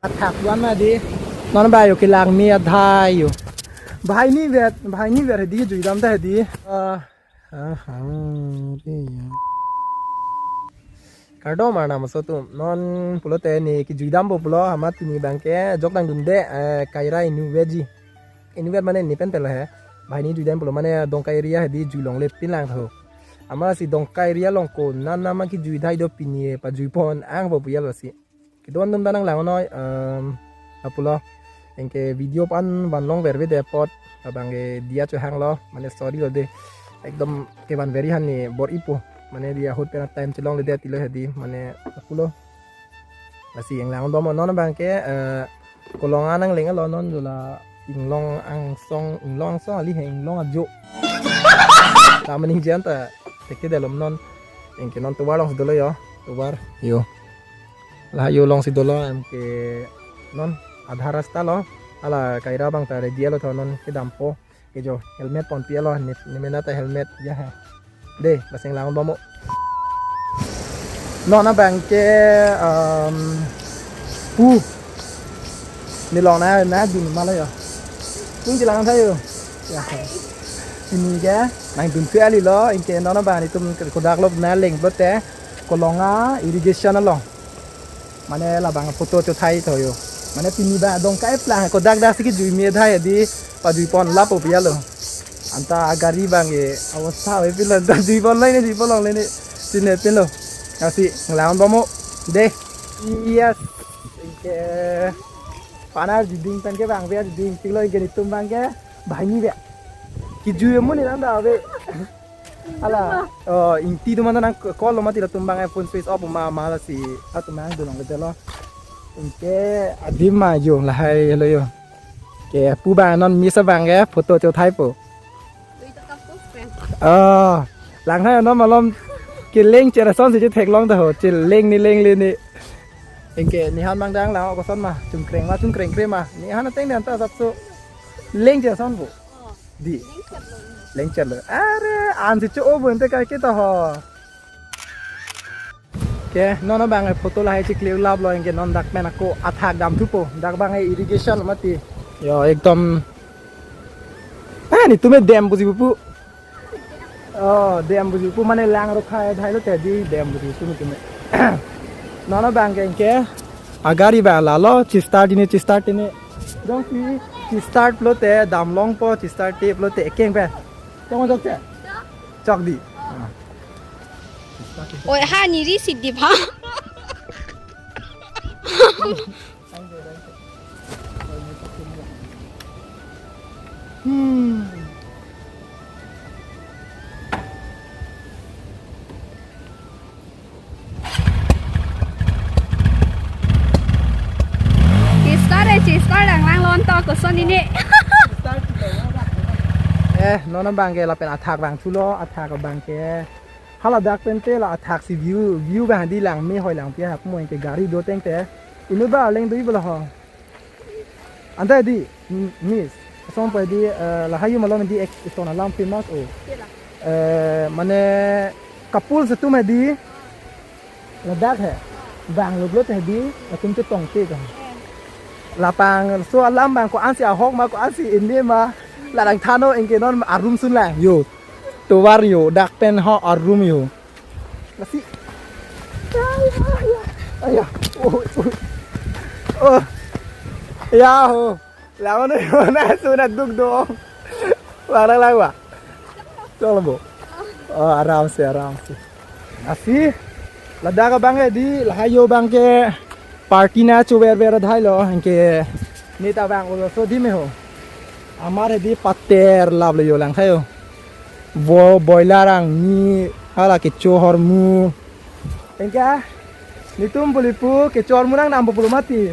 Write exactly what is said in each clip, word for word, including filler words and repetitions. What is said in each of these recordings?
Athak wan ma di. Non ba yo kelang mi adhai yo. Bahai ni vet, bahai ni vet hedi jui dam ta hedi. Ah, ah, ah, re ya. Kardom arnam aso atum. Non pulote ne kejui dampo pulo, amat pini abangke jok dangdunde, eh, kaira inutvet ji. Inutvet mane ne pen pen lo he. Bahai ni jui dam pulo mane Dongka area hedi jui longle pin lang tho. Amatsi Dongka area along konat nama kejui adhai do pini pajui pon ang bo pu ya lo si. Kedon dum danang lang noi, em, apulo. Anke video pan van long verve de apot. Abangke diya chohang lo, mane sorry lo de. Ekdom kevan veri han ne bor-ipo. Mane di ahut pen time chelongle det ti lo hedi, mane apulo. Lasi inglang dom non abangke, eh, Kolonga nangleng lo non dola Inglong Angsong, Inglong Angsong ali he, Inglong Ajo. Ta maning jan ta teke dalom non. Anke non tovar alongsi dolo yo, tovar. Yo. La yo alongsi dolo, anke non adha rasta lo. Hala kaira abang ta ready lo tho, non kedampo. Ke jo helmet ponpi lo, ne, ne mena ta helmet ya he. De, lasi inglang bom mo. Non abangke, um, pu. Ne long na, na dun ma lo yo. Pu chelang tha yo. Ya. Pini ke nangdun thu ali lo, anke non abang netum kodak lo na leng pulote Kolonga irrigation along. Mane labang photo chothai tho yo. Mane pini ba Dongka eplang kodak dak si kejui mi adhai di pajui pon lapo pu ya lo. Anta agari abangke awostha ave pilo, anta jui pon lo ne, jui pon longle ne. Sine pin lo. Lasi inglang bom mo. De. Yes. Anke panar jiding pen ke abang be jiding pin lo, anke netum abangke bahai ni be. Kejui mo ne nang da ave. Hala, oh, ingti atum anta nang call lo mati latum abang phone switch off ma, ma lasi atum nangdun longle det lo. Anke adim ma yo lahai lo yo. Ke pu abang non miss abangke photo chothaipo. Wait, a couple friend. Oh, lang hai non malom keleng cher ason si chetheklong ta ho, cheleng ne lengle ne. Anke ne han abang dang lang koson ma, chungkreng ma, chungkreng kre ma. Ne han ateng ne anta asapso leng cher ason pu. Oh. Di. Leng cher lo. Leng cher lo. Are, ansi cho-o bo ante kai kita ho. Ke, non abang photo lahai chikli ulap lo, anke non dak pen ako athak dam thupo. Dak abang irrigation mati. Yo, ekdom. Ah, netum dam pusi pupu. Oh, dam pusi pupu mane lang rokha adhai lo te di dam pusi pupu netum. Non abangke anke. Agari ba lalo, chestart ne, chestart ne. Dong si, chestart pulote, dam longpo, chestart te pulote, ekeng pen. Tong chok te? Chok di. Oi, ha, niri sidi ba. Hmm. Chestart e, chestart lang lang lon to koson ini. Eh, non abangke lapen athak vang thulo, athak abangke. Hala dak pen te la athak si view, view abang di langme hoi lang pi hap mo anke gari do teng te. Inut ba leng do-i bo la ho. Anta di, m-, miss. Song pa di, eh, lahai malom di ek ton alam famous o. Kela. Eh, mane couple atum hedi. Ladak he. Bang lo blot hedi, latum chetong te ka. Eh. Lapang so alam abang ko-ansi ahok ma, ko-ansi ene ma. La dangthan o, anke non arum sun la. Yo. Tovar yo, dak pen ho arum yo. Lasi. Aya, aya. Oh, oh. Oh. Ya ho. Lawan na suna duk dong. Wala lawa. Cholo bo. Oh, aram se, aram se. Lasi. Ladak abangke di, lahai yo abangke party na chover ver adhai lo, anke ne ta abang olo so di me ho. Amar hedi pater lap lo yo lang thayo. Bo boiler angni hala kecho hormu. Anke netum pulipu kecho hormu nang nam pulo mati.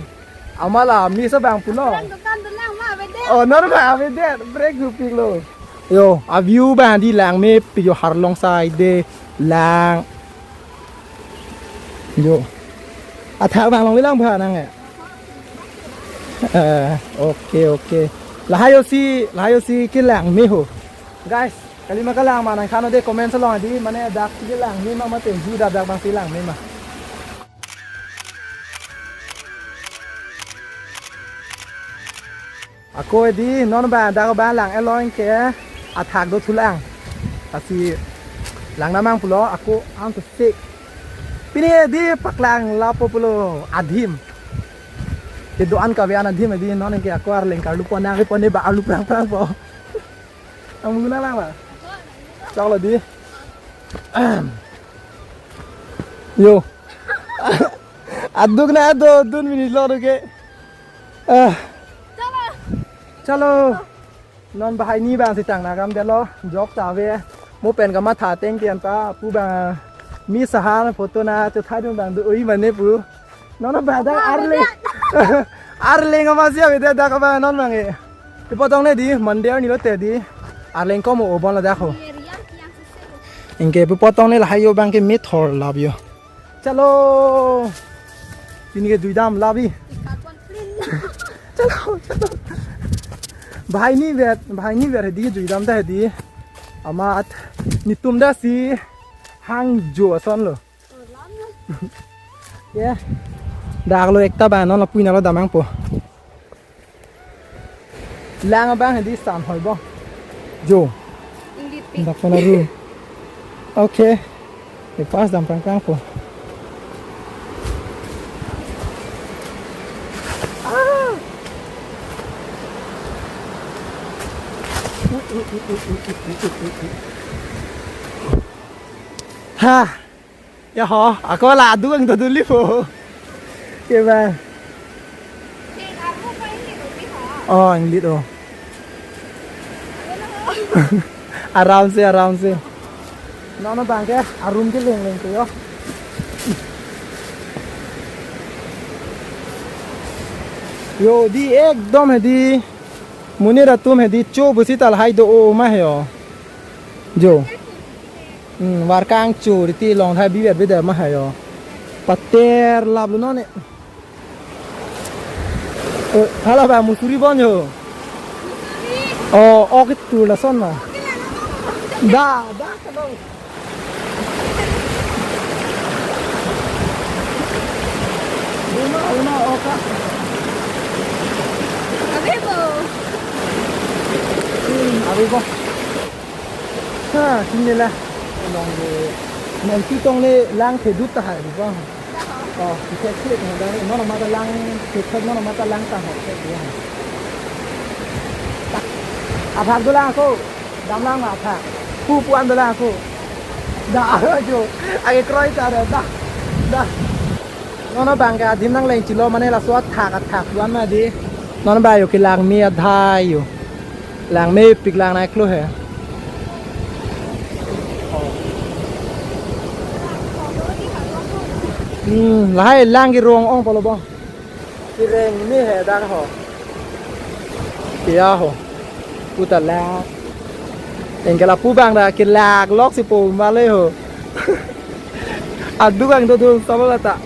Amala miss abang pulo. Orang dukan tu lang ma bede. Oh, non ma avedet, break dupik lo. Yo, a view abang di langme pi yo, harlong side lang. Yo. Athak abang longle lang ba nang e. Eh, okay, okay. Lahai yo si, lahai yo si kelangme ho. Guys, kali ma kelang ma nangthan o de comment along di, mane dak si kelangme ma mate ju dak dak abang si langme ma. Ako hedi non ba dak ba lang elong ke athak do thulang. Lasi lang namang pulo ako ang to sik. Pini hedi paklang lapo pulo adim. Kedo-an kave-an adim hedi non ke ako arleng karlu pon nang pon ba arlu prang prang po. Ang muna lang ba. Chalo di. Yo. Aduk na do dun mini lo ke. Ah. Chalo. Non bahai ni bang si tang na kam delo. Jok ta ave. Mo pen kamatha teng tian ta pu bang mi sahan photo na tu thadun bang do ui mane pu. Non ba dak arleng. Arleng ama si ave dak ba non bang e. Pi potong ne di mandir ni lo te di. Arleng komo obon la dak ho. Anke pi potong ne lahai yo bang ke mithor lap yo. Chalo. Pini ke juidam labi. Chalo, chalo. Bahai ni vet, bahai ni vet hedi juidam ta hedi. Amat netum ta si hangjo ason lo. Ya. Dak lo ekta ba non lapu-i na lo damnang po. Lang abang hedi san hoi bo. Jo. Ingdit pi. Dak pon aru. Okay. Ke pas dam prang prang po. Ah. Ha. Ya ho, ako la aduk ang doduli po. Ke ba? Oh, ingdit oh. Aram se, aram se. Non abang ke arum ke leng leng ke yo. Yo, di ekdom hedi. Monit atum hedi cho pusi ta lahai do-o ma he yo. Jo. Hmm, var kangchor ti long thai bivet bidet ma hayo. Pater lap lo non ne. Oh, hala ba musuri bon yo. Oh, ok tu lason ma. Da, da, kadong. Lima, lima, oka. Ave bo. Hmm, ave bo. Ha, sini la. Long de. Nang ti tong le lang thedut tahai di bang. Oh, kita cek na dang non mata lang, kita non mata lang tahai di bang. Athak dolang ako. Damlang athak. Pu puan dolang ako. Da, ajo. Agi kroi ta da. Da. Da. Non abang ke adim nangleng chilo mane laso athak athak wan ma di. Non ba yo ke langme adhai yo. Langmepik lang nai klo he. Hmm, lahai lang kerong ong polo bo. Kereng ni he dak ho. Kya ho. Puta lang. Anke lapu bang da kelak lok si po male ho. Aduk ang dodun sama lata.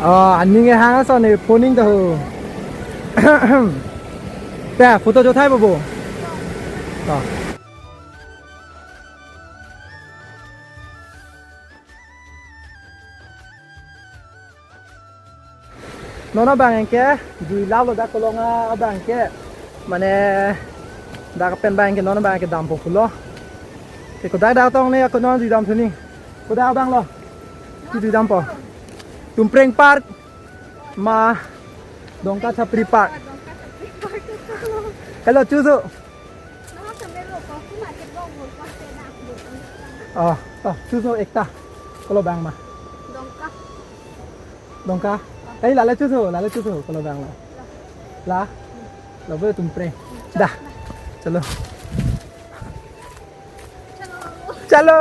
Oh, aning e hang ason e phoning ta ho. Ta photo jo thai bo bo. Ta. Non abang ke, jui lalo dak kolong abang ke. Mane, dak pen bang ke non abang ke dampo pulo. Ke kodak dak tong ne ako non jui dam suni. Kodak abang lo. Jui dam po. Tumpreng Park. Ma Dongka Chapri Park. Hello, chuso. Oh, oh, chuso ekta. Kolo bang ma. Dongka. Dongka. Tadi lale chuso, lale chuso kolo bang la. La. La boleh tumpre. Dah. Chalo. Chalo.